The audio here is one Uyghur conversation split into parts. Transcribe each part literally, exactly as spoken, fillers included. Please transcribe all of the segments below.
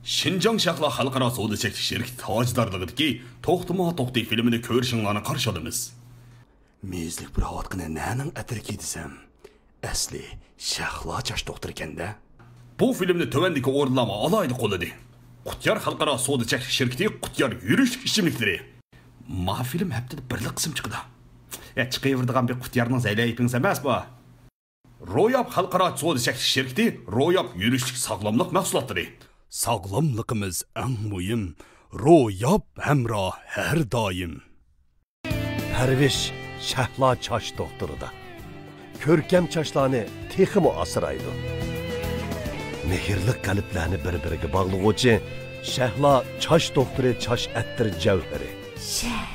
شىنجاڭ شەھلا خەلقئارا سودا چەكلىك شىركىتى تاجدارلىقىدىكى توختىما توختى فىلىمىنى كۆرۈشۈڭلارنى قارشى ئالىمىز. مېيىزلىك پۇراۋاتقىنى نەنىڭ ئەتىرىكى دېسەم، ئەسلى شەھلا چاچ دوختۇرىكەن-دە. بۇ فىلىمنى تۆۋەندىكى ئورۇنلارمۇ ئالاھىدە قوللىدى. قۇتيار خەلقئارا سودا چەكلىك شىركىتى قۇتيار يۈرۈشلۈك ئىچىملىكلىرى. ما فىلىم ھەپتىدە بىرلا قىسىم چىقىدۇ. يا، چىقىۋېرىدىغان بىر قۇتيارنىڭ زەيلەيپىڭىز ئەمەس بۇ. روياپ خەلقئارا سودا چەكلىك شىركىتى روياپ يۈرۈشلۈك ساغلاملىق مەھسۇلاتلىرى. ساغلاملىقىمىز ئەڭ مۇھىم، روياپ ھەمراھ ھەر دائىم. پەرۋىش شەھلا چاچ دوختۇرىدا. كۆركەم چاچلارنى تېخىمۇ ئاسرايدۇ. مېھىرلىك قەلبلەرنى بىر-بىرىگە باغلىغۇچى شەھلا چاچ دوختۇرى چاچ ئەتىر جەۋھىرى. شەھلا.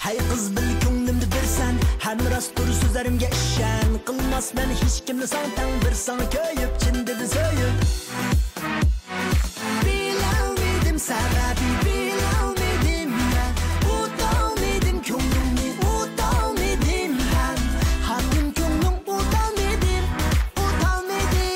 ھەي قىز، بىل كۆڭلۈمدە بىرسەن، ھەم راستتۇر سۆزلىرىمگە ئىشەن. قىلماسمەن ھېچكىمنى ساڭا تەڭ، بىر ساڭا كۆيۈپ، چىن دىلدىن سۆيۈپ. بىلەلمىدىم سەۋەبى، بىلەلمىدىم مەن، ئۇتالمىدىم كۆڭلۈڭنى، ئۇتالمىدىم ھەم، ھاكىم كۆڭلۈڭ ئۇتالمىدىم، ئۇتالمىدىم.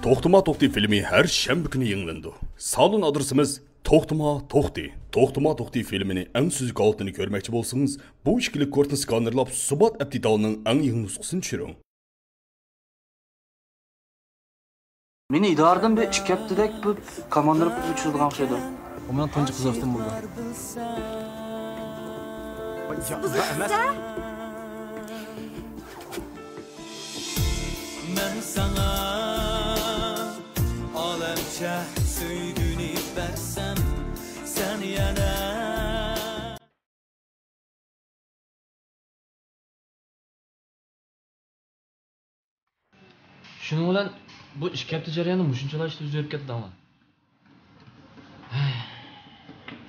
توختىما توختى فىلىمى ھەر شەنبە كۈنى يېڭىلىنىدۇ. سالون ئادرېسىمىز توختىما توختى. توختىما توختى فىلىمىنى ئەڭ سۈزۈك ھالىتىنى كۆرمەكچى بولسىڭىز، بۇ ئىككىلىك كودنى سكانېرلاپ، سۇبات ئەپ دېتالىنىڭ ئەڭ يېڭى نۇسخىسىنى چۈشۈرۈڭ. مېنى ئىدارىدىن بىر ئىككى ھەپتىدەك بىر كوماندىرلىق ئۆچۈرىدىغان ئوخشايدۇ. ئۇ مېنىڭ تۇنجى خىزمىتىم بولدى. مەن ساڭا ئالەمچە سۆيگۈنى بەرسەم، سەن يەنە. شۇنىڭ بىلەن بۇ ئىككى ھەپتە جەريانىدا مۇشۇنچىلا ئىشلار يۈز بېرىپ كەتتى دەڭلار.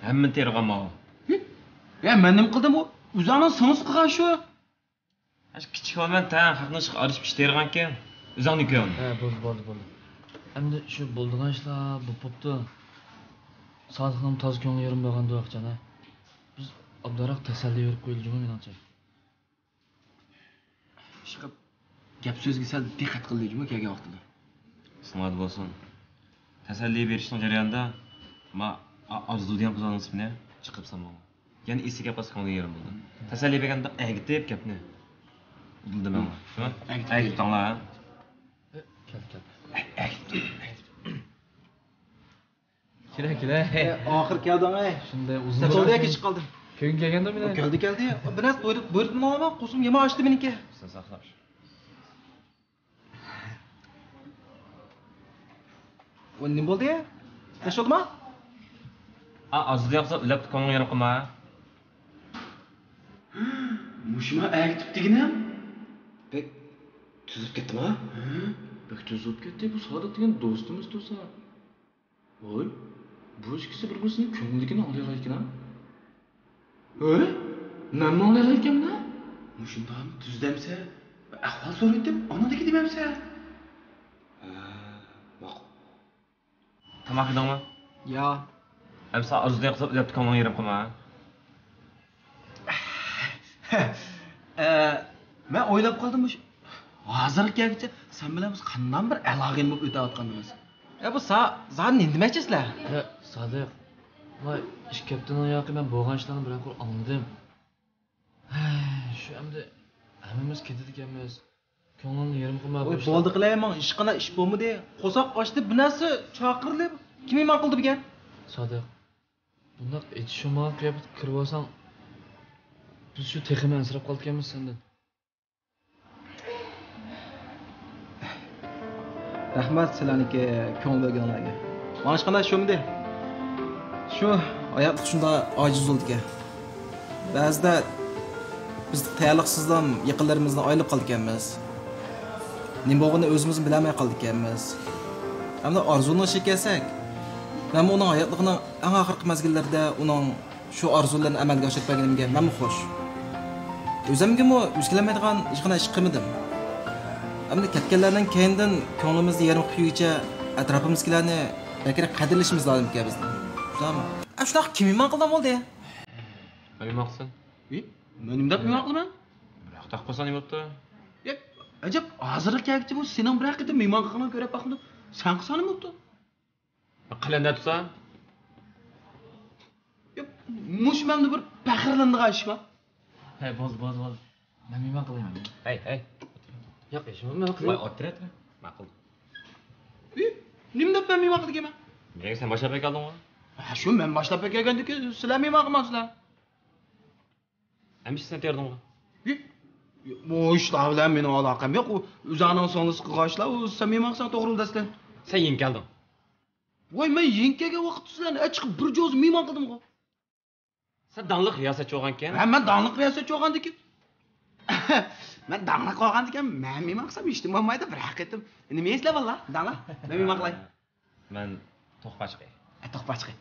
ھەممىنى تېرىغان ماۋۇ. يا، مەن نېمە قىلدىم؟ ئۇ ئۆزۈڭنىڭ سىڭلىسى قىلغان شۇ. ئاشۇ كىچىك بالىمەن تەڭ خەقنىڭ ئىشىغا ئارىلىشىپ ئىش تېرىغانكەن، ئۆزۈڭنى كۆرۈڭ. ھە، بولدى، بولدى، بولدى. ئەمدى شۇ بولىدىغان ئىشلار بولۇپ بوپتۇ. سادىقنىڭ تازا كۆڭلى يېرىم بولغاندۇ ئاخچانا. بىز ئابدۇراق تەسەللى بېرىپ قويىلى جۇمۇ مېنىڭچە. ئىشقىلىپ، گەپ سۆزگە سەل دىققەت قىلدى جۇمۇ كەلگەن ۋاقتىدا. ئېسىڭلاردا بولسۇن. تەسەللى بېرىشنىڭ جەريانىدا ما ئا-، ئارزۇ دېگەن قىزنىڭ ئىسمىنى چىقىرىپ سالماڭلار. يەنە ئېسىگە كەپ قالسا كۆڭلى يېرىم بولىدۇ. تەسەللى بەرگەندە ئەگىتىپ گەپنى. ئۇدۇلدىمەڭلار. شۇ؟ ئەگىتىپ. ئەگىتىپ تاڭلار. كەل، كەل. ئەگىتىپ. كېلە، كېلە. ئاخىر كەلدىڭ، ئەي. شۇنداق ئۇزۇن سەن بولدى يا، كېچىكىپ قالدىم. كۆيۈڭ كەلگەندۇ مېنىڭ؟ كەلدى، كەلدى. بىر نەرسە بۇيرۇ-، بۇيرۇتمىغانما؟ قورسىقىم يامان ئاچتى مېنىڭكى. سەن ساقلاش. ئۇ نېمە بولدى؟ ياخشى بولدىما؟ ئا، ئازدى ياقسا ئۆلەپتۇ، كۆڭلۈڭ يېرىم قىلما. مۇشۇما ئەگىتىپ دېگىنىڭ؟ بەك تۈزۈپ كەتتىما؟ ھە؟ بەك تۈزۈپ كەتتى. بۇ سادىق دېگەن دوستىمىز تۇرسا. ۋوي، بۇ ئىككىسى بىر-بىرسىنىڭ كۆڭلىدىكىنى ئاڭلىيالايدىكەن-ھە؟ ھوي، مەنمۇ ئاڭلىيالايدىكەنمەن-ھە؟ مۇشۇنداق تۈز دەمسە، ئەھۋال سورايتتىم، ئانىڭدىكى دېمەمسە. ھە، ماقۇل. تاماق يېدىڭمۇ؟ يا. ئەمسە ئارزۇدەك قىلىپ ئۆلەپتۇ، كۆڭلۈڭ يېرىم قىلما. ئە، مەن ئويلاپ قالدىم، مۇشۇ ھازىرغا كەلگۈچە سەن بىلەن بىز قانداق بىر ئەلاقىدە بولۇپ ئۆتۈۋاتقىنىمىز. ئە، بۇ سا-، زادى نېمە دېمەكچى سىلەر؟ يا، سادىق، مانا ئىككى ھەپتىنىڭ ياقى مەن بولغان ئىشلارنى بىرەر قۇر ئاڭلىدىم. ھەي، شۇ ئەمدى ھەممىمىز كېتىدىكەنمىز. كۆڭلۈڭنى يېرىم قىلما. ۋاي، بولدى قىلەي، ماڭا ھېچقانداق ئىش بولمىدى. قورساق ئاچتى، بىر نەرسە چاقىرىلىپ، كىم مېھمان قىلدى بىگەن؟ سادىق، بۇنداق ئېچىشمىغان قىياپەتكە كىرىۋالساڭ، بىز شۇ تېخىمۇ ئەنسىرەپ قالىدىكەنمىز سەندىن. رەھمەت سىلەرنىڭكى كۆڭۈل بۆلگىنىڭلارغا. ماڭا ھېچقانداق چۈشۈنمىدى. شۇ ھاياتلىق شۇنداق ئاجىز بولىدىكەن. بەزىدە بىز تەييارلىقسىزلا يېقىنلىرىمىزدىن ئايرىلىپ قالىدىكەنمىز. نېمە بولغىنىنى ئۆزىمىزمۇ بىلەلمەي قالىدىكەنمىز. ئەمدى ئارزۇنىڭ ئىشىغا كەلسەك، مەنمۇ ئۇنىڭ ھاياتلىقىنىڭ ئەڭ ئاخىرقى مەزگىللىرىدە ئۇنىڭ شۇ ئارزۇلىرىنى ئەمەلگە ئاشۇرۇپ بەرگىنىمگە مەنمۇ خۇش. ئۆزۈمگىمۇ يۈز كېلەلمەيدىغان ھېچقانداق ئىش قىلمىدىم. ئەمدى كەتكەنلەرنىڭ كەينىدىن كۆڭلىمىزنى يېرىم قىلىپ يۈرگۈچە ئەتراپىمىزدىكىلەرنى بەكرەك قەدىرلىشىمىز لازىمكەن بىزنىڭ. شۇنداقمۇ؟ ئە، شۇنداق كىم مېھمان قىلغان بولدى؟ مېھمان قىلسۇن. ئى، مەن نېمە دەپ مېھمان قىلىمەن؟ بىراق تاق قىلسا نېمە بوپتۇ؟ يا، ئەجەب، ھازىرلا كەلگۈچە بۇ سېنىڭ بىرەر قېتىم مېھمان قىلغىنىڭنى كۆرۈپ باقمىدىم. سەن قىلساڭ نېمە بوپتۇ؟ قەلەندەر تۇتسا؟ يا، مۇشۇ مەندە بىر پەخىرلىنىدىغان ئىش بار. ھەي، بولدى، بولدى، بولدى. مەن مېھمان قىلاي مەن. ھەي، ھەي. ياق، ياق، مەن قىلاي. ۋاي، ئولتۇر، ئولتۇر. ماقۇل. ئى، نېمە دەپ مەن مېھمان قىلدىكەن مەن؟ نېگە سەن باشلاپ ئەكەلدىڭغۇ؟ ھە، شۇ مەن باشلاپ ئەكەلگەندىكىن سىلەر مېھمان قىلمامسىلەر؟ ھەمىشە سەن تېرىدىڭغۇ؟ ياق، ئۇ ئىشلار بىلەن مېنىڭ ئالاقەم يوق. ئۇ ئۆزۈڭنىڭ سىڭلىسى قىلغان ئىشلار، ئۇ سەن مېھمان قىلساڭ توغرا بولىدۇ ئەسلى. سەن يېڭى كەلدىڭ. ۋاي، مەن يېڭى كەلگەن ۋاقىتتا سىلەر ئەچىقىپ بىر جوزا مېھمان قىلدىمغۇ. سەن داڭلىق رىياسەتچى بولغانكەن. ھە، مەن داڭلىق رىياسەتچى بولغاندىكىن. مەن داڭلىق بولغاندىكىن، مەن مېھمان قىلسام ھېچنېمە بولمايدۇ، بىر قېتىم. نېمە يەيسىلەر بالىلار؟ داڭلار. مەن مېھمان قىلاي. مەن توخۇ پاچىقى. ئە، توخۇ پاچىقى.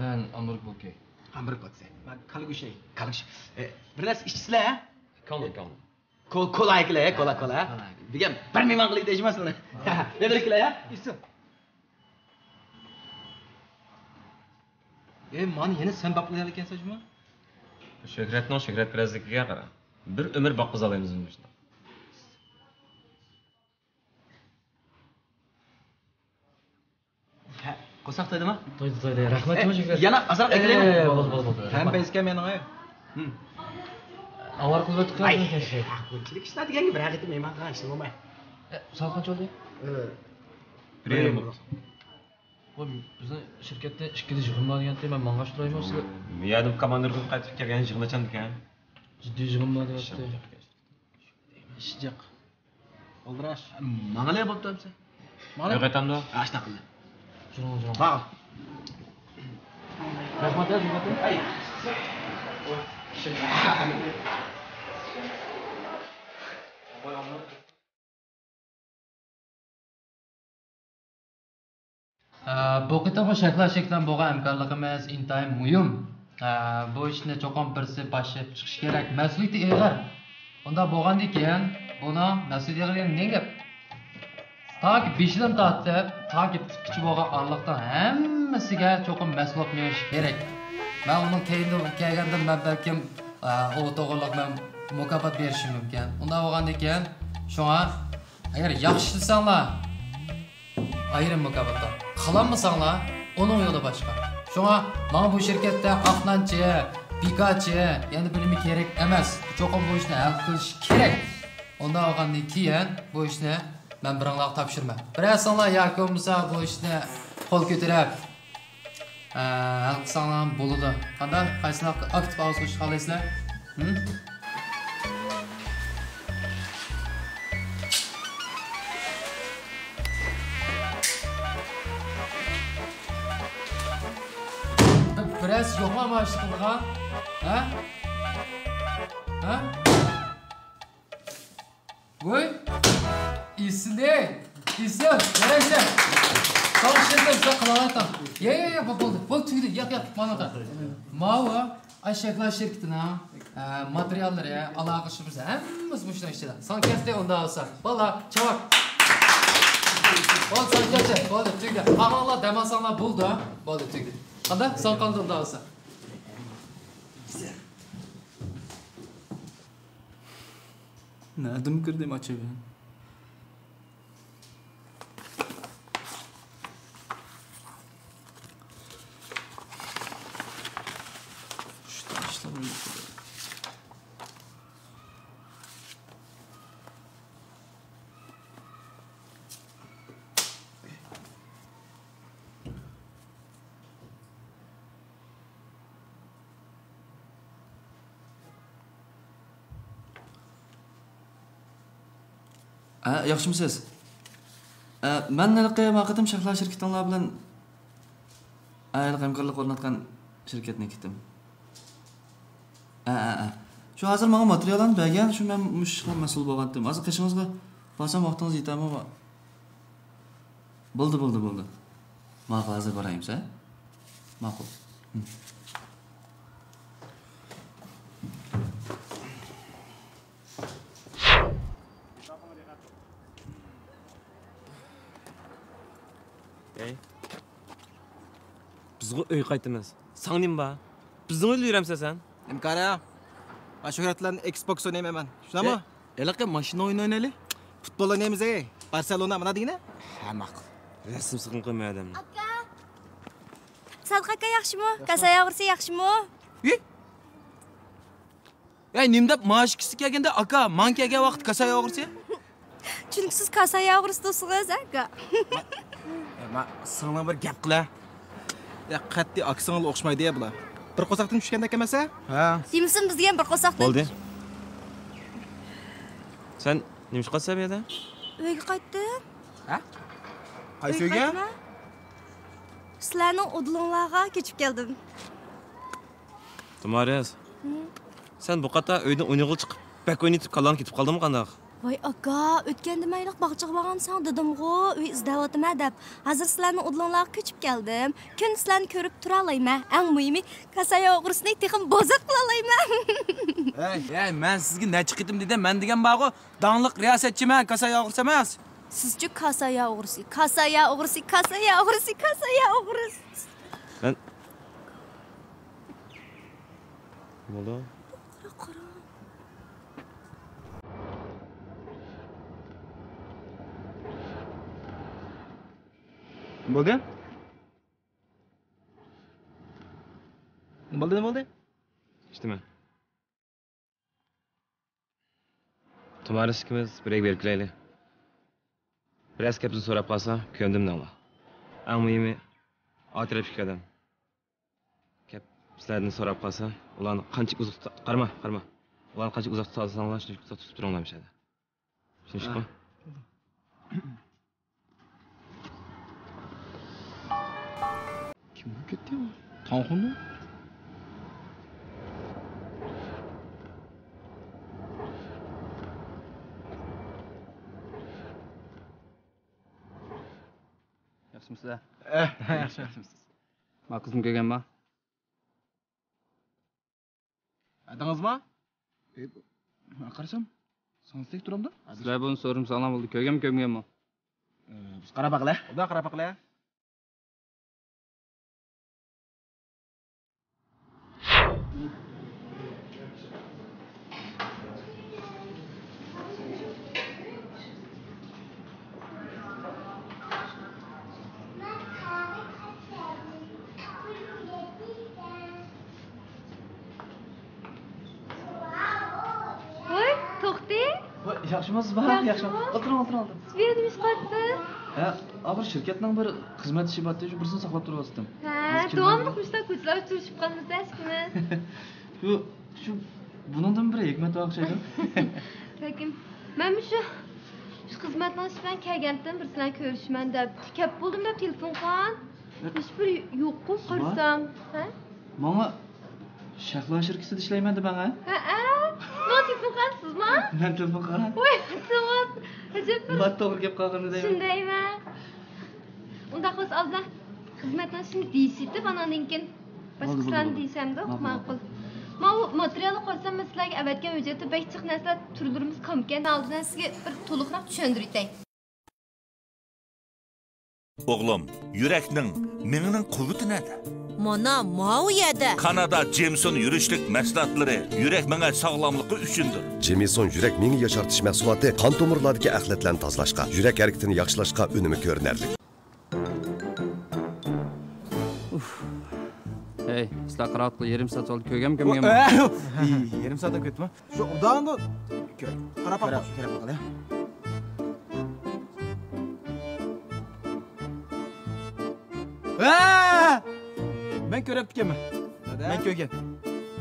مەن ئامبۇرگ بوكى. ئامبۇرگ بوكىسى. مەن كالا گۆشى. كالا گۆشى. ئە، بىر نەرسە ئىچىسىلەر، ھە؟ كاۋنىڭ، كاۋنىڭ. كول-، كولا ئەكىلە، كولا، كولا. كولا ئەكىلە. دېگەن بىر مېھمان قىلىدۇ دەيمەن سىلەرنى. نېمە ئەكىلە، ھە؟ ئىچسۇن. ئەي، مانا يەنە سەن باققۇزالايدىكەنسەن جۇمۇ. شۆھرەتنىڭ شۆھرەتپەرەسلىكىگە قارا. بىر ئۆمۈر باققۇزالايمىز مۇشۇنداق. ھە، قورساق تويدىما؟ تويدى، تويدى. رەھمەت، ئە، جۇمۇ شۆھرەت. يەنە ئازراق ئەكىلەيمۇ؟ ئە، بولدى، بولدى، بولدى. ھەم رەھمەت. بەزكەن مېنىڭ ئاي. ھىم. ئاۋارە قىلىۋەتتۇق ئاي، بۇنى كەچۈرۈڭ. ھە، بۇنچىلىك ئىشلار دېگەنگە بىر ھەقىقەتەن مېھمان قىلغان ئىشلار بولماي. ئە، سائەت قانچە بولدى؟ ئە، بىر يېرىم بولدى. ۋاي، بىزنىڭ شىركەتتە ئىككىدە يىغىن بار دېگەنتى، مەن ماڭغاچ تۇرايمۇ سىلەر؟ يەردىن كاماندىرغا قايتىپ كەلگەن يىغىن ئاچامدىكەن؟ جىددىي يىغىن بار دەۋاتتى. شىجاق. ئولتۇراش. ماڭىلى بوپتۇ ئەمسە. ماڭىلى. يوق ئېتەمدۇ؟ ئاشتاق قىلدى. جۇرۇڭ، جۇرۇڭ. ماڭ. رەھمەت، رەھمەت. ئەي. ئە، بۇ قېتىمقى شەھلا شىركىتى بىلەن بولغان ھەمكارلىقىمىز ئىنتايىن مۇھىم. ئە، بۇ ئىشنى چوقۇم بىرسى باشلاپ چىقىشى كېرەك. مەسئۇلىيىتى ئېغىر. ئۇنداق بولغاندىكىن، بۇنىڭ مەسئۇلىيىتى ئېغىر دېگەن نېمە گەپ؟ تاكى بېشىدىن تارتىپ، تاكى پۇتىغىچە بولغان ئارىلىقتا ھەممىسىگە چوقۇم مەسئۇل بولۇپ مېڭىشى كېرەك. مەن ئۇنىڭ كەينىدىن كەلگەندە، مەن بەلكىم، ئە، ئۇ توغرىلىق مەن مۇكاپات بېرىشىم مۇمكىن. ئۇنداق بولغاندىكىن، شۇڭا ئەگەر ياخشى ئىشلىسەڭلار، ئايرىم مۇكاپاتلار. قىلالمىساڭلار، ئۇنىڭ يولى باشقا. شۇڭا ماڭا بۇ شىركەتتە ئاق نانچى، بىكارچى، يەنە بىر نېمە كېرەك ئەمەس. چوقۇم بۇ ئىشنى ھەل قىلىش كېرەك. ئۇنداق بولغاندىن كېيىن بۇ ئىشنى مەن بىرىڭلارغا تاپشۇرىمەن. بىرەرسىڭلار ياكى بولمىسا بۇ ئىشنى قول كۆتۈرۈپ، ئە، ھەل قىلساڭلار بولىدۇ. قانداق؟ قايسىلار ئاكتىپ ئاۋاز قوشۇشنى خالايسىلەر؟ ھىم؟ بىرەرسى يوقما مانا شۇ قىلىدىغان؟ ھە؟ ھە؟ ۋوي! ئېسىل، ئېسىل! يارايسەن! ساڭا ئىشەنسەم، سەن قىلالايتتىڭ. يا، يا، يا، بولدى، بولدى، تۈگىدى. ياق، ياق، مانا قارا. ماۋۇ ئاشەكلا شىركىتىنىڭ، ئە، ماتېرىياللىرى، ئالاقىلىشىمىز ھەممىسى مۇشۇنىڭ ئىچىدە. ساڭا كەتتى ئۇنداق بولسا. بالىلار، چاۋاك! بولدى، ساڭا كەتتى. بولدى، تۈگىدى. ئاغاڭلار دەم ئالساڭلار بولدى. بولدى، تۈگىدى. قانداق؟ ساڭا قالدى ئۇنداق بولسا. نەدىن كىردىم ئاچىۋى؟ ھە، ياخشىمۇسىز؟ ئە، مەن ھېلىقى ما قېتىم شەھلا شىركىتىڭلار بىلەن، ئە، ھېلىقى ھەمكارلىق ئورناتقان شىركەتنىڭ كىتىم. ئە، ئە، ئە. شۇ ھازىر ماڭا ماتېرىياللارنى بەرگەن، شۇ مەن مۇشۇ ئىشقا مەسئۇل بولغانتىم. ھازىر قېشىڭىزغا بارسام ۋاقتىڭىز يېتەرمۇ؟ بولدى، بولدى، بولدى. ماقۇل، ھازىر بارايمىز، ھە؟ ماقۇل. ھىم. ھەي. بىزغۇ ئۆي قايتىمىز. ساڭا نېمە بار؟ بىزنىڭ ئۆيدە يۈرەمسەن سەن؟ نېمە قارا؟ مانا شۆھرەت بىلەن ئېكسبوكس ئوينايمەن مەن. شۇنداقمۇ؟ ئەي، ھېلىقى ماشىنا ئويۇنى ئوينايلى. پۇتبول ئوينايمىز، ئەي. بارسېلونا مانا دېگىنە. ھە، ماقۇل. رەسىم سىغىن قويماي ئادەمنى. ئاكا! سادىق ئاكا ياخشىمۇ؟ ياخشى. كاساي ئاغرىسى ياخشىمۇ؟ ھى؟ ئەي، نېمە دەپ مانا ئىككىسى كەلگەندە ئاكا، ماڭا كەلگەن ۋاقىت كاساي ئاغرىسى؟ چۈنكى سىز كاساي ئاغرىسى دوستىڭىز، ئاكا. ما، ما، سىڭلىڭ بىر گەپ قىلە. يا، قەتئىي ئاكا سىڭىلغا ئوخشىمايدۇ يا بۇلار. بىر قورساقتىن چۈشكەندەك ئەمەس ھە؟ ھە. دېمىسۇن بىز دېگەن بىر قورساقتىن. بولدى. سەن نېمە ئىش قىلىسەن بۇ يەردە؟ ئۆيگە قايتتىم. ھە؟ قايسى ئۆيگە؟ قايتىمەن. سىلەرنىڭ ئۇدۇلۇڭلارغا كۆچۈپ كەلدىم. تۇمارىس، ھىم. سەن بۇ قاتا ئۆيدىن ئوينىغىلى چىقىپ، بەك ئوينىتىپ كاللاڭ كېتىپ قالدىمۇ قانداق؟ ۋاي ئاكا، ئۆتكەندە مەيلىق باغچىغا بارغاندا ساڭا دېدىمغۇ، ئۆي ئىزدەۋاتىمەن دەپ. ھازىر سىلەرنىڭ ئۇدۇلۇڭلارغا كۆچۈپ كەلدىم. كۈندە سىلەرنى كۆرۈپ تۇرالايمەن. ئەڭ مۇھىمى، كاساي ئوغرىسىنى تېخىمۇ بوزەك قىلالايمەن. ھەي، ھەي، مەن سىزگە نەچچە قېتىم دېدىم، مەن دېگەن بارغۇ، داڭلىق رىياسەتچىمەن، كاساي ئوغرىسى ئەمەس. سىزچۇ كاساي ئوغرىسى، كاساي ئوغرىسى، كاساي ئوغرىسى، كاساي ئوغرىسى. مەن بولدى. قارا، قارا. بولدى؟ نېمە بولدى، نېمە بولدى؟ ئىچتىمەن. تۇمارىس ئىككىمىز بىر يەرگە بېرىپ كېلەيلى. بىرەر گەپنى سوراپ قالسا، كۆندۈم دەڭلار. ئەڭ مۇھىمى، ئا تەرەپتىكى ئادەم كەپ سىلەردىن سوراپ قالسا، ئۇلارنى قانچىلىك ئۇزاق تۇتا-، قارىما، قارىما. ئۇلارنى قانچىلىك ئۇزاق تۇتالىساڭلار، شۇنچىلىك ئۇزاق تۇتۇپ تۇرۇڭلار مۇشۇ يەردە. چۈشىنىشتىكمۇ؟ كىم بولۇپ كەتتى يا؟ تاڭخۇنۇ؟ ياخشىمۇسىز؟ ئەھ، ياخشى، ياخشىمۇسىز؟ ما قىزنى كۆرگەنما؟ ئەدىڭىزما؟ ئى، مەن قارىسام، ساڭزىدەك تۇرامدۇ؟ سىلەر بۇنى سورىمىساڭلار بولدى، كۆرگەنمۇ كۆرمىگەنمۇ؟ ئى، بىز قاراپ باقىلى. ئۇدا قاراپ باقىلى. ۋاي، توختى. ۋاي، ياخشىمۇ سىز؟ ياخشىمۇ؟ ياخشى. ئولتۇرۇڭ، ئولتۇرۇڭ، ئولتۇرۇڭ. سىز بۇ يەردە نېمە ئىش قىلىۋاتىسىز؟ ھە، ئا، بىر شىركەتنىڭ بىر خىزمەت ئىشى بارتى، شۇ بىرسىنى ساقلاپ تۇرۇۋاتتىم. ھە، ھازىر كىرمەي داۋاملىق مۇشۇنداق كوچىلاردا ئۇچرىشىپ قالىمىز-دە ئىككىمىز. شۇ، شۇ، بۇنىڭدىمۇ بىر ھېكمەت بار ئوخشايدۇ. بەلكىم. مەنمۇ شۇ، شۇ خىزمەتنىڭ ئىشى بىلەن كەلگەنتىم، بىر سىلەرنى كۆرۈشىمەن دەپ. كەپ بولدۇم دەپ تېلېفون قىلغان. ھېچبىر يوققۇ، قارىسام. ھە؟ ماڭا شەھلا شىركىتىدە ئىشلەيمەن دېمەڭ، ھە؟ ھەئە. ماڭا تېلېفون قىلغانسىزما؟ مەن تېلېفون قىلغان. ۋاي، ساڭا ئەجەب بىر. ما توغرا گەپ قىلغىنى دەيمەن. شۇندايمەن. ئۇنداق بولسا ئالدىدا خىزمەتنىڭ ئىشىنى دېيىشىۋېتىپ، ئاندىن كېيىن باشقا ئىشلارنى دېيىشەمدۇق؟ ماقۇل. ماقۇل. ماۋۇ ماتېرىيالنى قارىسام، مەن سىلەرگە ئەۋەتكەن ھۆججەتتە بەك جىق نەرسىلەر، تۈرلىرىمىز كامكەن. ئالدىدا سىزگە بىر تولۇقراق چۈشەندۈرۈۋېتەي. ئوغلۇم، يۈرەكنىڭ، مېڭىنىڭ قۇۋۋىتى نەدە؟ مانا، ماۋۇ يەردە. كانادا جېمسون يۈرۈشلۈك مەھسۇلاتلىرى يۈرەك مېڭە ساغلاملىقى ئۈچۈندۇر. جېمسون يۈرەك مېڭە ياشارتىش مەھسۇلاتى قان تومۇرلاردىكى ئەخلەتلەرنى تازىلاشقا، يۈرەك ھەرىكىتىنى ياخشىلاشقا ئۈنۈمى كۆرۈنەرلىك. ئۇف. ھەي، سىلەر قاراۋاتقىلى يېرىم سائەت بولدى، كۆرگەنمۇ كۆرمىگەنمۇ؟ ئە، يېرىم سائەت كۆتمە. شۇ ئۇداندا كۆر. قاراپ باق. قاراپ باقىلى. ھە! مەن كۆرۈپتىكەنمەن. مەن كۆرگەن.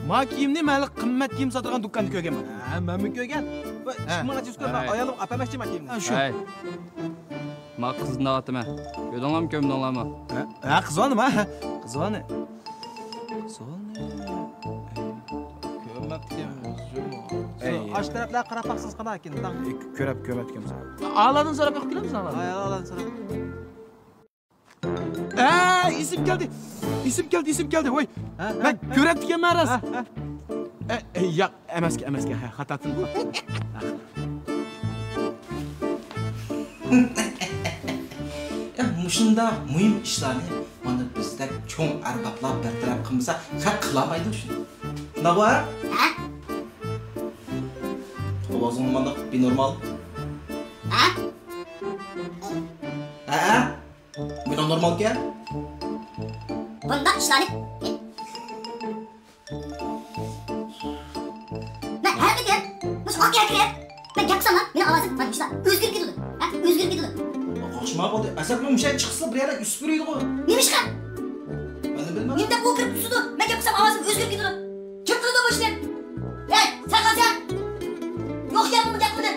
ما كىيىمنى مەن قىممەت كىيىم ساتىدىغان دۇكاندا كۆرگەنمەن. ھە، مەنمۇ كۆرگەن. ۋاي، ھە. ئىشىك ماڭا چىز كۆرمە. ھە. ئايالىم ئاپام ئەكچى ما كىيىمنى. ھە، شۇ. ھە. ما قىزنى ئاتىمەن. كۆردۈڭلارمۇ، كۆرمىدىڭلارمۇ؟ ھە، ھە، قىزۋالنى ما. قىزۋالنى. قىزۋالنى. كۆرمەپتىكەنمىز، جۇمۇ. ئاشۇ تەرەپلەرگە قاراپ باقسىڭىز قانداق ئىكەن؟ كۆرەپ، كۆرۈپ كەلسەڭ. ئالادىن سوراپ بېقىپ كېلەمسىز، ئالادىن؟ ھاي، ئالادىن سوراپ. ئە، ئېسىم كەلدى. ئېسىم كەلدى، ئېسىم كەلدى. ۋاي، ھە، ھە، مەن ھە. كۆرەپتىكەنمەن راست. ھە، ھە. ئە، ئە، ياق، ئەمەسكەن، ئەمەسكەن. ھە، خاتا تىل. ئە، مۇشۇنداق مۇھىم ئىشلارنى مانا بىزدەك چوڭ ئەربابلار بىر تەرەپ قىلمىسا، خەق قىلالمايدۇ شۇنى. شۇنداقمۇ؟ ھە؟ ئاۋازىڭ مانداق بىنورمال. ھە؟ ھە؟ بۇنىڭ نورمالكەن. بۇنداق ئىشلارنى مەن ھەر قېتىم مۇشۇ ئاق يەرگە كىرىپ، مەن گەپ قىلساملا، مېنىڭ ئاۋازىم مانا مۇشۇنداق ئۆزگىرىپ كېتىدۇ. ھە؟ ئۆزگىرىپ كېتىدۇ. قاقشىما بولدى. ئەسەتمۇ مۇشۇ چىقسا بىر يەردە ئۈسۈپ يۈرىدىغۇ. نېمىشقا؟ مەن بىلمەيمەن. نېمە دەپ ئۇ كىرىپ ئۈسىدۇ؟ مەن گەپ قىلسام ئاۋازىم ئۆزگىرىپ كېتىدۇ. كىم قىلىدۇ بۇ ئىشنى؟ ھەي، ساقالچى! يوق گەپنى بۇ گەپ قىلدى.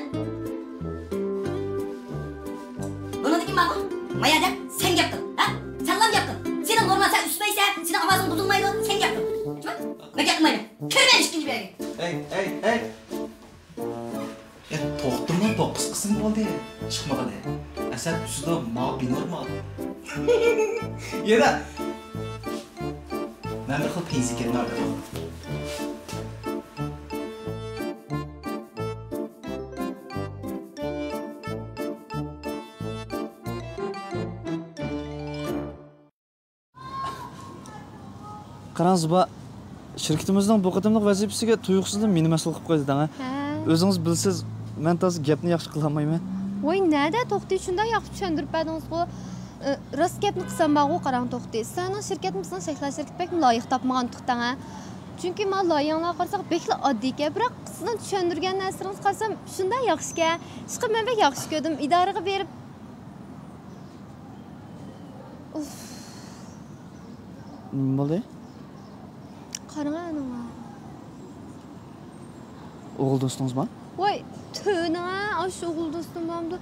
بۇنىڭدىن كېيىن ماڭا، مايا دەپ سەن گەپ قىل، ھە؟ سەنلا گەپ قىل. سېنىڭ نورمال، سەن ئۈسمەيسەن، سېنىڭ ئاۋازىڭ بۇزۇلمايدۇ، سەن گەپ قىل. چۈشتىڭمۇ؟ مەن گەپ قىلمايمەن. كىرمەن ئىككىنچى بۆلەككە. ھەي، ھەي، ھەي! يا، توختىما، توققۇز قىسىم بولدى. چىقمىغىلى. ئەسەت تۈسىدۇ، ما بىنورمال. يەنە. مەن بىر خىل پەيزى كەتمەردىم. قاراڭ زىبا، شىركىتىمىزنىڭ بۇ قېتىملىق ۋەزىپىسىگە تۇيۇقسىزلا مېنى مەسئۇل قىلىپ قويدى دەڭە. ھە. ئۆزىڭىز بىلىسىز، مەن تازا گەپنى ياخشى قىلالمايمەن. ۋاي نەدە، توختى، شۇنداق ياخشى چۈشەندۈرۈپ بەردىڭىزغۇ. ئى، راست گەپنى قىلسام بارغۇ، قاراڭ توختى، سىلەرنىڭ شىركەتنى بىزنىڭ شەكىل شىركىتى بەكمۇ لايىق تاپمىغانتۇق دەڭە. چۈنكى مانا لايىھەڭلارغا قارىساق بەكلا ئاددىيكەن، بىراق سىزنىڭ چۈشەندۈرگەن نەرسىلىرىڭىزگە قارىسام شۇنداق ياخشىكەن. ئىشقىلىپ مەن بەك ياخشى كۆردۈم، ئىدارىگە بېرىپ. ئۇف. نېمە بولدى؟ قاراڭە ئانىڭغا. ئوغۇل دوستىڭىزمۇ؟ ۋاي، تۆۋىنىڭە، ئاشۇ ئوغۇل دوستۇم بارمىدۇ؟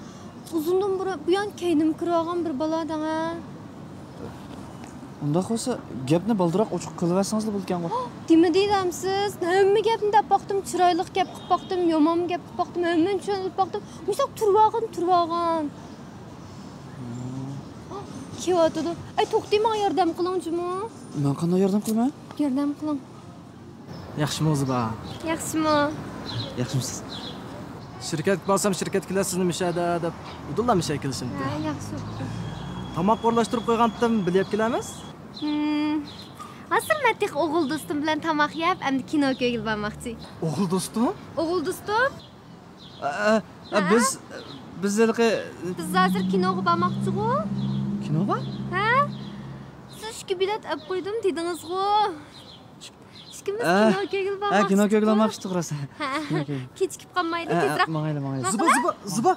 ئۇزۇندىن بۇرۇن، بۇيان كەينىمگە كىرىۋالغان بىر بالا دەڭە. ئۇنداق بولسا، گەپنى بالدۇراق ئوچۇق قىلىۋەرسىڭىزلا بولىدىكەنغۇ. دېمىدى دەمسىز؟ ھەممە گەپنى دەپ باقتىم، چىرايلىق گەپ قىلىپ باقتىم، يامان گەپ قىلىپ باقتىم، ھەممىنى چۈشەندۈرۈپ باقتىم. مۇشۇنداق تۇرۇۋالغىن، تۇرۇۋالغان. كېلىۋاتىدۇ. ئەي، توختى، ماڭا ياردەم قىلىڭ جۇمۇ. مەن قانداق ياردەم قىلىمەن؟ ياردەم قىلىڭ. ياخشىمۇ زىبا؟ ياخشىمۇ؟ ياخشىمۇسىز؟ شىركەتكە بارسام، شىركەتتىكىلەر سىزنى مۇشەدە دەپ، ئۇدۇللا مۇشەگە كېلىشىمتى. ھە، ياخشى بوپتۇ. تاماق ئورۇنلاشتۇرۇپ قويغانتىم، بىللە يەپ كېلەرمىز؟ ھىم. ھازىر مەن تېخى ئوغۇل دوستۇم بىلەن تاماق يەپ، ئەمدى كىنو كۆرگىلى بارماقچى. ئوغۇل دوستۇم؟ ئوغۇل دوستۇم؟ ئە، ئە، ئە، ھە؟ بىز، بىز ھېلىقى بىز ھازىر كىنوغا بارماقچىغۇ. كىنوغا؟ ھە؟ سىز ئىككى بېلەت ئەپ قويدۇم دېدىڭىزغۇ. ئىككىمىز ئە، كىنو كۆرگىلى ھە، كىنو كۆرگىلى بارماقچىدۇق. بارماقچىدۇق راست. ھە، كىنو كۆرگىلى. كېچىكىپ قالمايلى، ھە، ھە، تېزراق. ماڭايلى، ماڭايلى. ماڭغىلى. زىبا، زىبا، زىبا.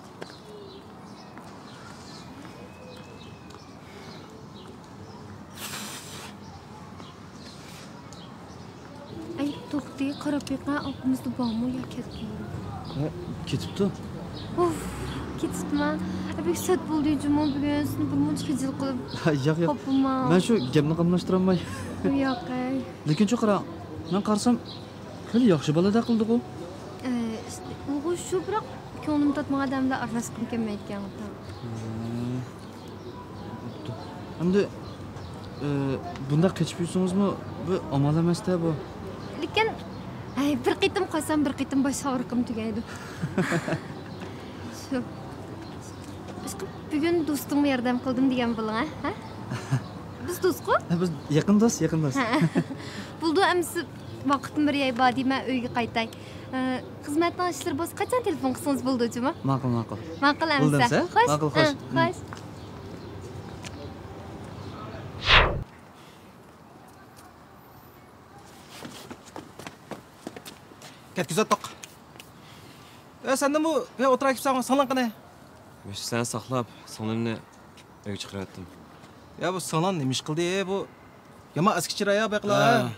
ئەي، توختى، قاراپ بېقە، ئاپىمىزدا بارمۇ يا كەتكەنمۇ؟ ھە، كېتىپتۇ. ئۇف، كېتىپتىما؟ ئە، بەك سەت بولدى جۇمۇ بۈگۈن، سېنى بىر مۇنچە خىجىل قىلىپ. ياق، ياق. خاپىما. مەن شۇ گەپنى قاملاشتۇرالماي. ياق، ئەي. لېكىن شۇ قارا، مەن قارىسام، خېلى ياخشى بالىدەك قىلدىغۇ. ئە، ئىشتە، ئۇغۇ شۇ، بىراق كۆڭلۈم تارتمىغان ئادەملەر ئارىلاشقۇم كەلمەيدىكەن، ئاتا. ھە. بوپتۇ. ئەمدى، ئى، بۇنداق قېچىپ يۈرسىڭىزمۇ بىر ئامال ئەمەستە بۇ. لېكىن، ھەي، بىر قېتىم قاچسام، بىر قېتىم باش ئاغرىقىم تۈگەيدۇ. شۇ. ئىشقىلىپ، بۈگۈن دوستۇڭغا ياردەم قىلدىم دېگەن بولۇڭ، ھە؟ ھە؟ بىز دوستقۇ؟ ھە، بىز يېقىن دوست، يېقىن دوست. ھە. بولدى، ئەمىسە ۋاقىتمۇ بىر ياي بار دېمە، ئۆيگە قايتاي. ئى، خىزمەتنىڭ ئىشلىرى بولسا، قاچان تېلېفون قىلسىڭىز بولىدۇ، جۇمۇ؟ ماقۇل، ماقۇل. ماقۇل ئەمىسە. بولدى ئەمىسە. خوش. ماقۇل، خوش. ئى، خوش. كەتكۈزۈۋەتتۇق. ئە، سەندىمۇ بۇ يەر ئولتۇراكىپسەن، ساڭلام قېنى؟ مۇشۇ سەن ساقلاپ، سىڭلىمنى ئۆيگە چىقىرىۋەتتىم. يا، بۇ سىڭلىڭ نېمە ئىش قىلدى، بۇ؟ يامان ئەسكى چىراي يا، بەقلا. ھە.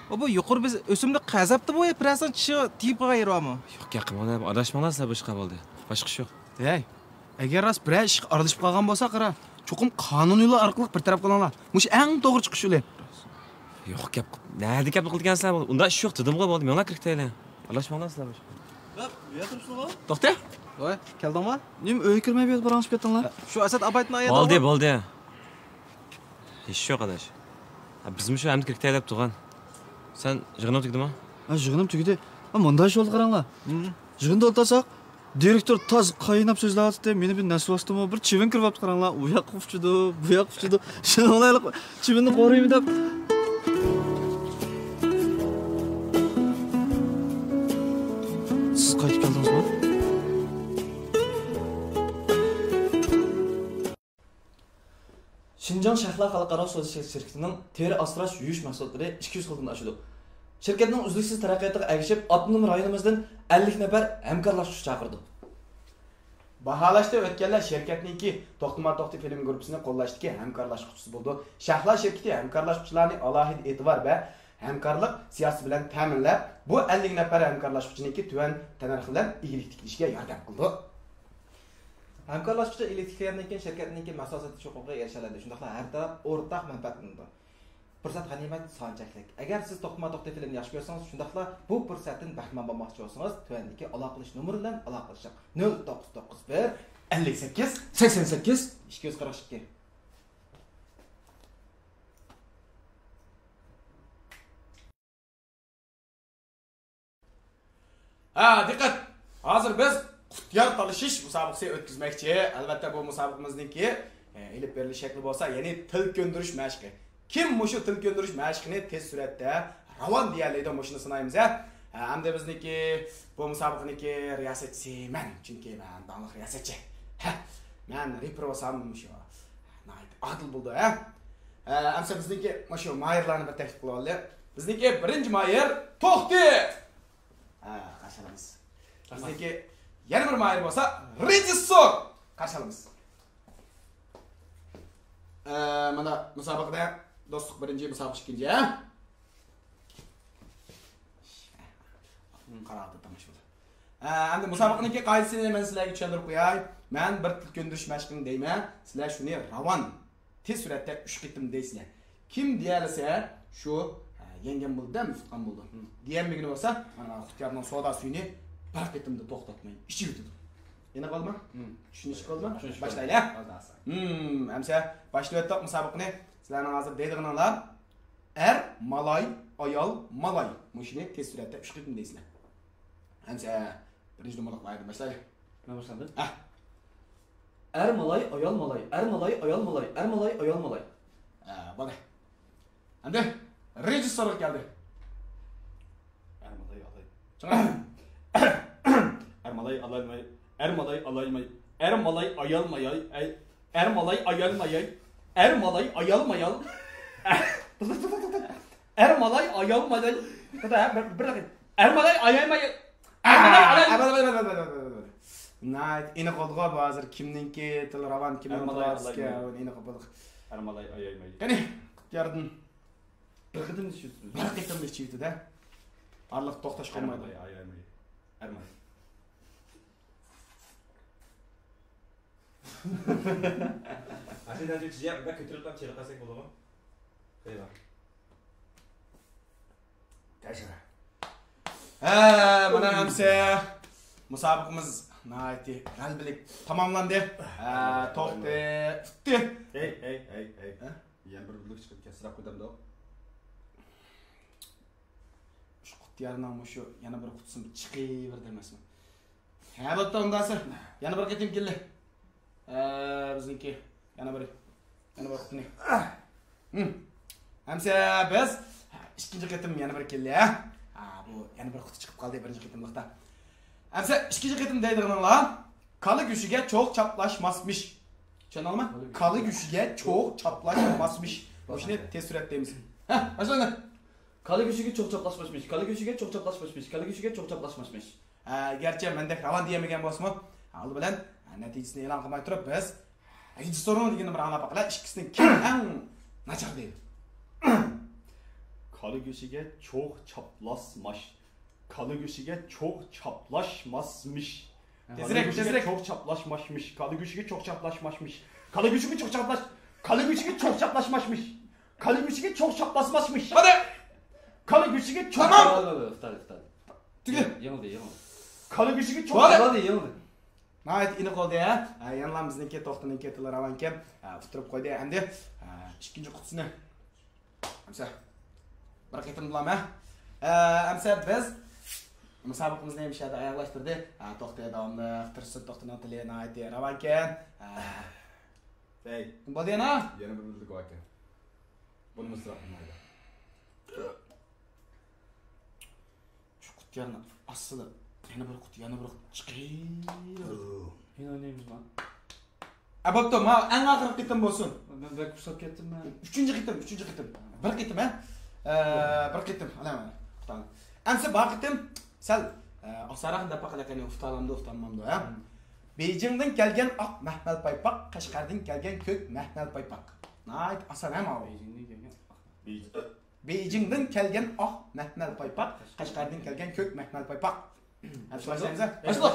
ئۇ، بۇ يۇقىرى بىز ئۆسۈملۈك قەزەپتە بۇ، يا بىرەرسىنىڭ چىشىغا تېگىپ قالغان يېرى بارمۇ؟ يوق، گەپ قىلماڭلار، ئاداشماڭلار سىلەر بۇ ئىشقا بولدى. باشقا ئىش يوق. ھەي، ئەگەر راست بىرەر ئىشقا ئارىلىشىپ قالغان بولسا، قارا، چوقۇم قانۇن يولى ئارقىلىق بىر تەرەپ قىلىڭلار. مۇشۇ ئەڭ توغرا چىقىش يولى. يوق، گەپ، نەدە گەپ قىلىدىكەنسىلەر؟ ئۇنداق ئىش يوق دېدىمغۇ، بولدى، مېڭىڭلار كىرىپ كېتەيلى. ئارىلاشماڭلار سىلەر بۇ ئىشقا. توختە! ۋاي، كەلدىڭما؟ نېمە، ئۆيگە كىرمەي بۇ يەردە پاراڭلىشىپ كەتتىڭلار؟ شۇ ئەسەت ئابايتنىڭ ئايىغى بولدى، بولدى. ھېچ يوق، ئاداش. ھە، بىزمۇ شۇ ئەمدى كىرىپ كېتەي دەپ تۇرغان. سەن يىغىنىڭ تۈگىدىمۇ؟ ھە، يىغىنىم تۈگىدى. ھە، مۇنداق ئىش بولدى، قاراڭلار. يىغىندا ئولتۇرساق، دىرېكتور تاز قايناپ سۆزلەۋاتاتتى. مېنى بىر نەسۋاستىمۇ، بىر چىۋىن كىرىۋاپتۇ، قاراڭلار. ئۇ ياققا ئۇچىدۇ، بۇ ياققا ئۇچىدۇ. شۇنىڭ بىلەن چىۋىننى قورۇيمەن دەپ. سىز قايتىپ كەلدىڭىزمۇ؟ شىنجاڭ شەھلا خەلقئارا سودا شىركىتىنىڭ تېرە ئاسراش، يۇيۇش مەھسۇلاتلىرى ئىككى يۈز خىلدىن ئاشىدۇ. شىركەتنىڭ ئۈزلۈكسىز تەرەققىياتىغا ئەگىشىپ، ئاپتونوم رايونىمىزدىن ئەللىك نەپەر ھەمكارلاشقۇچى چاقىرىدۇ. باھالاشتا ئۆتكەنلەر شىركەتنىڭكى توختىما توختى فىلىم گۇرۇپپىسىنى قوللاشتىكى ھەمكارلاشقۇچىسى بولىدۇ. شەھلا شىركىتى ھەمكارلاشقۇچىلارنى ئالاھىدە ئېتىبار ۋە ھەمكارلىق سىياسىتى بىلەن تەمىنلەپ، بۇ ئەللىك نەپەر ھەمكارلاشقۇچىنىڭكى تۆۋەن تەننەرخى بىلەن ئىگىلىك تىكلىشىگە ياردەم قىلىدۇ. ھەمكارلاشقۇچى ئىگىلىك تىكلىگەندىن كېيىن، شىركەتنىڭكى مەھسۇلات سېتىش ھوقۇقىغا ئېرىشەلەيدۇ، شۇنداقلا ھەر تەرەپ ئورتاق مەنپەئەتلىنىدۇ. پۇرسەت غەنىيمەت، سان چەكلىك. ئەگەر سىز توختىما توختى فىلىمنى ياخشى كۆرسىڭىز، شۇنداقلا بۇ پۇرسەتتىن بەھرىمەن بولماقچى بولسىڭىز، تۆۋەندىكى ئالاقىلىشىش نومۇرى بىلەن ئالاقىلىشىڭ: نۆل توققۇز توققۇز بىر، ئەللىك سەككىز، سەكسەن سەككىز، ئىككى يۈز قىرىق ئىككى. ھە، دىققەت! ھازىر بىز قۇتيار تالىشىش مۇسابىقىسى ئۆتكۈزمەكچى. ئەلۋەتتە، بۇ مۇسابىقىمىزنىڭكى، ئە، ئېلىپ بېرىلىش شەكلى بولسا، يەنى تىل كۆندۈرۈش مەشىقى. كىم مۇشۇ تىل كۆندۈرۈش مەشىقىنى تېز سۈرئەتتە راۋان دېيەلەيدۇ، مۇشۇنى سىنايمىز، ھە؟ ھە، ئەمدى بىزنىڭكى بۇ مۇسابىقىنىڭكى رىياسەتچىسى مەن، چۈنكى مەن داڭلىق رىياسەتچى. ھە، مەن رېپېر بولسام مۇشۇ ناھايىتى ئادىل بولىدۇ، ھە؟ ھە، ئەمسە بىزنىڭكى مۇشۇ ماھىرلارنى بىر تەكلىپ قىلىۋالىلى. بىزنىڭكى بىرىنچى ماھىر توختى! ھە، قارشى ئالىمىز. رەھمەت. بىزنىڭكى يەنە بىر ماھىر بولسا رېژىسسور! قارشى ئالىمىز. ئە، مانا مۇسابىقىدە دوستلۇق بىرىنچى، مۇسابىقە ئىككىنچى، ھە؟ قاراۋاتىدۇ تاماشىبىنلار. ئە، ئەمدى مۇسابىقىنىڭكى قائىدىسىنى مەن سىلەرگە چۈشەندۈرۈپ قوياي. مەن بىر تىل كۆندۈرۈش مەشقىنى دەيمەن، سىلەر شۇنى راۋان، تېز سۈرئەتتە ئۈچ قېتىم دەيسىلەر. كىم دېيەلىسە، شۇ، ھە، يەڭگەن بولىدۇ، مۇز تۇتقان بولىدۇ. دېيەلمىگىنى بولسا، مانا قۇتيارنىڭ سودا سۈيىنى بىر قېتىمدا توختاتماي ئىچىۋېتىدۇ. ئېنىق بولدىما؟ چۈشىنىشلىك بولدىما؟ چۈشىنىشلىك. باشلايلى، ھە؟ ھازىر ئاسان. ھىم، ئەمسە باشلىۋەتتۇق مۇسابىقىنى. سىلەرنىڭ ھازىر دەيدىغىنىڭلار، ئەر مالاي، ئايال مالاي. مۇشۇنى تېز سۈرئەتتە ئۈچ قېتىم دەيسىلەر. ئەمسە بىرىنچى نومۇرلۇق ماھىردىن باشلايلى. مەن باشلامدىم؟ ھە. ئەر مالاي، ئايال مالاي، ئەر مالاي، ئايال مالاي، ئەر مالاي، ئايال مالاي. ھە، بولدى. ئەمدى رېژىسسورغا كەلدى. ئەر مالاي، ئالاي. چىڭ. ئەر مالاي، ئالايماي. ئەر مالاي، ئالايماي. ئەر مالاي، ئايالماياي. ئەي، ئەر مالاي، ئايالماياي. ئەر مالاي، ئايالمايال. توختا، توختا، توختا. ئەر مالاي، ئايالماياي. توختا، ھە، بىر، بىر دەقىقە. ئەر مالاي، ئايالماياي. ئەر مالاي، ئالاي. ناھايىتى ئېنىق بولدىغۇ بۇ ھازىر. كىمنىڭكى تىلى راۋان، كىمنىڭ تىلى ئاسىكەن، ئېنىق بولدى. ئەر مالاي، ئايالماي. قېنى، ياردىن. بىر قېتىمدا ئىچىۋېتىدۇ. بىر قېتىمدا ئىچىۋېتىدۇ-دە. ئارىلىق توختاش قالمايدۇ. ئەر مالاي، ئايالماي. ئەر مالاي. ئاشۇنداق چىجاق بەك كۆتۈرۈپ قاپ چېلىقلاساك بولىدىغۇ؟ خېيىلا. ھە، مانا ئەمسە مۇسابىقىمىز ناھايىتى غەلىبىلىك تاماملاندى. ھە، توختى ئۇتتى. ھەي، ھەي، ھەي، ھەي. ھە؟ يەنە بىر بىرلىك چىقىپ كەتسە راپ قويدامدۇ؟ شۇ قۇتيارنىڭ مۇشۇ يەنە بىر قۇتىسىمۇ چىقىۋېرىدۇ ئەمەسمۇ؟ ھە، بوپتۇ، ئۇنداقسا يەنە بىر قېتىم كېلىلى. ھە، بىزنىڭكى يەنە بىر، يەنە بىر قېتىم. ھىم. ئەمسە بىز ئىككىنچى قېتىم يەنە بىر كېلىلى، ھە؟ ھە، بۇ يەنە بىر قۇتى چىقىپ قالدى بىرىنچى قېتىملىقتا. ئەمسە ئىككىنچى قېتىم دەيدىغىنىڭلار، كالا گۆشىگە چوغ چاپلاشماسمىش. چۈشەندىڭلارمۇ؟ كالا گۆشىگە چوغ چاپلاشماسمىش. مۇشۇنى تېز سۈرئەت دەيمىز. ھە، باشلاڭلار. كالا گۆشىگە چوغ چاپلاشماسمىش. كالا گۆشىگە چوغ چاپلاشماسمىش. كالا گۆشىگە چوغ چاپلاشماسمىش. ھە، گەرچە مەندەك راۋان دېيەلمىگەن بولسىمۇ، ئالدى بىلەن، ھە، نەتىجىسىنى ئېلان قىلماي تۇرۇپ، بىز رېژىسسورنىڭ دېگىنىنى بىر ئاڭلاپ باقىلى، ئىككىسىنىڭ كىم ئەڭ ناچار دەيدۇ. كالا گۆشىگە چوغ چاپلاشماش. كالا گۆشىگە چوغ چاپلاشماسمىش. تېزرەك، تېزرەك. كالا گۆشىگە چوغ چاپلاشماسمىش. كالا گۆشىگە چوغ چاپلاشماسمىش. كالا گۆشىگە چوغ چاپلاش، كالا گۆشىگە چوغ چاپلاشماسمىش. كالا گۆشىگە چوغ چاپلاشماسمىش. ھادى. كالا گۆشىگە چوغ. تامام. توختاڭ، توختاڭ، توختاڭ. تۈگە. يېڭىلدى، يېڭىلدى. كالا گۆشىگە چوڭ. بولدى. بولدى، يېڭىلدى. ناھايىتى ئېنىق بولدى، ھە؟ ھە، يەنىلا بىزنىڭكى توختىنىڭكى تىلى راۋانكەن. ھە، ئۇتتۇرۇپ قويدى. ئەمدى، ھە، ئىككىنچى قۇتىسىنى. ئەمسە، بىر قېتىم بولامە. ھە، ئەمسە بىز مۇسابىقىمىزنى مۇشۇ يەردە ئاياغلاشتۇردى. ھە، توختى داۋاملىق، تۇرسۇن توختىنىڭ تىلى ناھايىتى راۋانكەن. ھە. ھەي. بولدى يەنە؟ يەنە بىر بىلدۈك ئاكا. بۇنىمۇ ئىسراپ قىلمايلى. شۇ قۇتيارنى ئاستىدا يەنە بىر قۇت، يەنە بىر قۇت چىقىر. مەن ئوينايمىزما؟ ئە، بوپتۇ، ما ئەڭ ئاخىرقى قېتىم بولسۇن. مەن بەك ئۇسساپ كەتتىم مەن. ئۈچىنچى قېتىم، ئۈچىنچى قېتىم. بىر قېتىم، ھە؟ ئە، بىر قېتىم. ئەنە، مانا، ئۇتالدىم. ئەمسە بار قېتىم سەل، ئە، ئاسانراق دەپ باقىلى قېنى، ئۇتالامدۇ، ئۇتالمامدۇ، ھە؟ بېيجىڭدىن كەلگەن ئاق مەخمەل پايپاق، قەشقەردىن كەلگەن كۆك مەخمەل پايپاق. ناھايىتى ئاسان، ھە، ماۋۇ؟ بېيجىڭدىن كەلگەن ئاق مەخمەل. بېيجىڭدىن كەلگەن ئاق مەخمەل پايپاق، قەشقەردىن كەلگەن كۆك مەخمەل پايپاق. ھە، باشلايمىز، ھە؟ باشلا.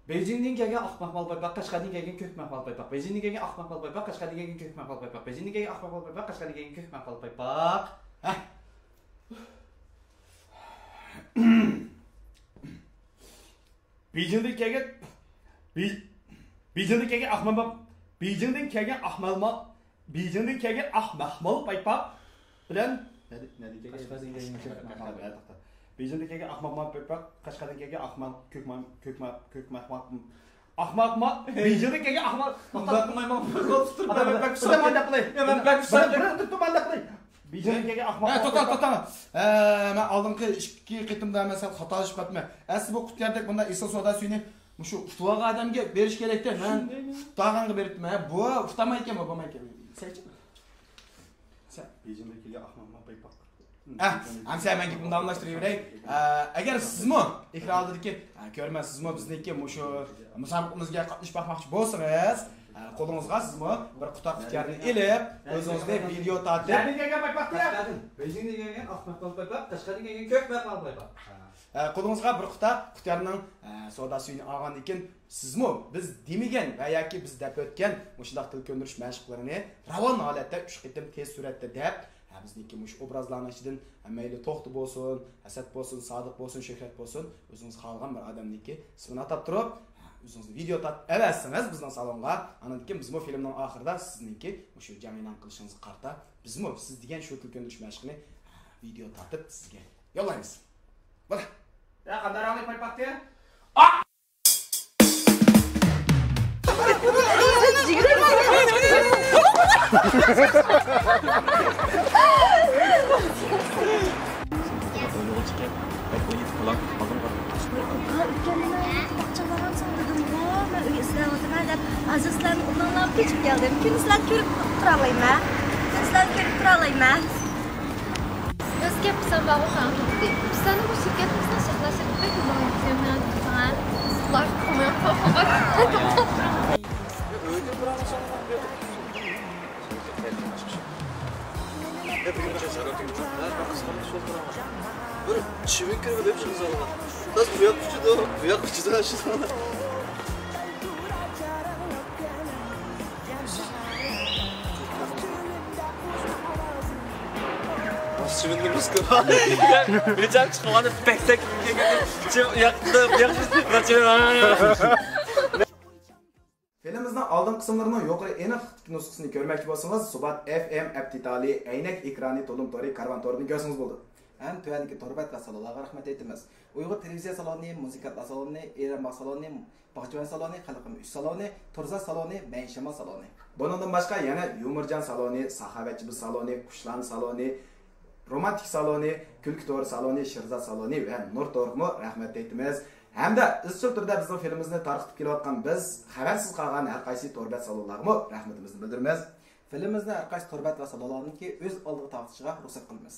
بېيجىڭدىن كەلگەن ئاق مەخمەل پايپاق، قەشقەردىن كەلگەن كۆك مەخمەل پايپاق. بېيجىڭدىن كەلگەن ئاق مەخمەل پايپاق، قەشقەردىن كەلگەن كۆك مەخمەل پايپاق. بېيجىڭدىن كەلگەن ئاق مەخمەل پايپاق، قەشقەردىن كەلگەن كۆك مەخمەل پايپاق. ھە. بېيجىڭدىن كەلگەن، بېي-، بېيجىڭدىن كەلگەن ئاق مەخمەل، بېيجىڭدىن كەلگەن ئاق مەخمەل، بېيجىڭدىن كەلگەن ئاق مەخمەل پايپاق بىلەن، نەدە-، نەدىن كەلگەن؟ قەشقەردىن كەلگەن كۆك مەخمەل. قەشقەردىن. بېيجىڭدىن كەلگەن ئاق مەخمەل پايپاق، قەشقەردىن كەلگەن ئاق مەخمەل، كۆك مەخمەل، كۆك مەخمەل، كۆك مەخمەل، ئاق مەخمەل، بېيجىڭدىن كەلگەن ئاق مەخمەل. توختاڭ، توختاڭ، مەن بەك ئۇسساپ كەتتىم. مەن بەك ئۇسساپ كەتتىم. بېيجىڭدىن كەلگەن ئاق مەخمەل. ھە، توختاڭ، توختاڭ. ھە، مەن ئالدىنقى ئىككى قېتىمدا مەن سەل خاتالىشىپ قاپتىمەن. ئەسلى بۇ قۇتياردەك بۇنداق ئېسىل سودا سۈيىنى مۇشۇ ئۇتۇۋالغان ئادەمگە بېرىش كېرەكتە، مەن ئۇتۇۋالغانغا بېرىپتىمەن. بۇ ئۇتالمايدىكەن، بۇ بولمايدىكەن. سەن. بېيجىڭدىن كەلگەن ئاق مەخمەل پايپاق. ئە، ئەمسە مەن گېپىمنى داۋاملاشتۇرۇۋېرەي. ئە، ئەگەر سىزمۇ ئېكران ئالدىدىكى، ئە، كۆرۈرمەن، سىزمۇ بىزنىڭكى مۇشۇ مۇسابىقىمىزگە قاتنىشىپ باقماقچى بولسىڭىز، ئە، قولىڭىزغا سىزمۇ بىر قۇتا قۇتيارنى ئېلىپ، ئۆزىڭىزنى ۋىدېئو تارتىپ. نەدىن كەلگەن پايپاق؟ قەشقەردىن. بېيجىڭدىن كەلگەن ئاق مەخمەل پايپاق، قەشقەردىن كەلگەن كۆك مەخمەل پايپاق. ئە، قولىڭىزغا بىر قۇتا قۇتيارنىڭ، ئە، سودا سۈيىنى ئالغاندىن كېيىن، سىزمۇ بىز دېمىگەن ۋە ياكى بىز دەپ ئۆتكەن مۇشۇنداق تىل كۆندۈرۈش مەشىقلىرىنى راۋان ھالەتتە ئۈچ قېتىم تېز سۈرئەتتە دەپ، ھە، بىزنىڭكى مۇشۇ ئوبرازلارنىڭ ئىچىدىن، ھە، مەيلى توختى بولسۇن، ھەسەت بولسۇن، سادىق بولسۇن، شۆھرەت بولسۇن، ئۆزىڭىز خالىغان بىر ئادەمنىڭكى ئىسمىنى ئاتاپ تۇرۇپ، ھە، ئۆزىڭىز ۋىدېئو تارتىپ ئەۋەتسىڭىز بىزنىڭ سالونغا، ئاندىن كېيىن بىزمۇ فىلىمنىڭ ئاخىرىدا سىزنىڭكى مۇشۇ جەڭ ئېلان قىلىشىڭىزغا قارىتا بىزمۇ سىز دېگەن شۇ تىل كۆندۈرۈش مەشىقىنى، ھە، ۋىدېئو تارتىپ سىزگە يوللايمىز. بولدى. يا، قانداق رەڭلىك پايپاقتى؟ ئۆتكەندە مەن باغچىلارغا سالدىدىمغۇ، مەن ئۆي ئىزدەۋاتىمەن دەپ، ھازىر سىلەرنىڭ ئورنۇڭلارغا كۆچۈپ كەلدىم. كۈندە سىلەرنى كۆرۈپ تۇرالايمەن. كۈندە سىلەرنى كۆرۈپ تۇرالايمەن. ئۆزگە پىسان بارغۇ خان توختى. پىساننى بۇ شىركەتىمىزنىڭ شەخلەر شىركىتى بەك مۇھىم. سەن مېنىڭ پىسان. بىر چىۋىن كىرگۈدەك چىقىزالغان. بىر چىۋىن كىرگۈدەك چىقىزالغان. بىز بۇ ياق ئۇچىدۇ، بۇ ياق ئۇچىدۇ، شۇ. چىۋىننى بىز كۆرۈپ. بىر جان چىقىۋالدى، پەكسەك. چىۋ-، ياقتى، ياقتى. فىلىمىمىزنىڭ ئالدىنقى قىسىملىرىنىڭ يۇقىرى ئېنىقلىقتىكى نۇسخىسىنى كۆرمەكچى بولسىڭىز، سۇبات ئېف ئېم ئەپ دېتالى، ئەينەك ئېكرانى، تولۇم تورى، كارۋان تورىدىن كۆرسىڭىز بولىدۇ. ھەم تۆۋەندىكى تور بەت ۋە سالونلارغا رەھمەت ئېيتىمىز. ئۇيغۇر تېلېۋىزىيە سالونى، مۇزىكانتلار سالونى، ئېرەن باغ سالونى، باغچىۋەن سالونى، خەلقىم ئۈچ سالونى، تورزا سالونى، مەيىن شامال سالونى. بۇنىڭدىن باشقا يەنە يۇمۇرجان سالونى، ساخاۋەتچى بىز سالونى، قۇشلان سالونى، رومانتىك سالونى، كۈلكە تورى سالونى، شىرزا سالونى ۋە نۇر تورغىمۇ رەھمەت ئېيتىمىز. ھەمدە ئىزچىل تۈردە بىزنىڭ فىلىمىمىزنى تارقىتىپ كېلىۋاتقان بىز خەۋەرسىز قالغان ھەر قايسى تور بەت سالونلارغىمۇ رەھمىتىمىزنى بىلدۈرىمىز. فىلىمىمىزنى ھەر قايسى تور بەت ۋە سالونلارنىڭكى ئۆز ئالدىغا تارقىتىشىغا رۇخسەت قىلىمىز.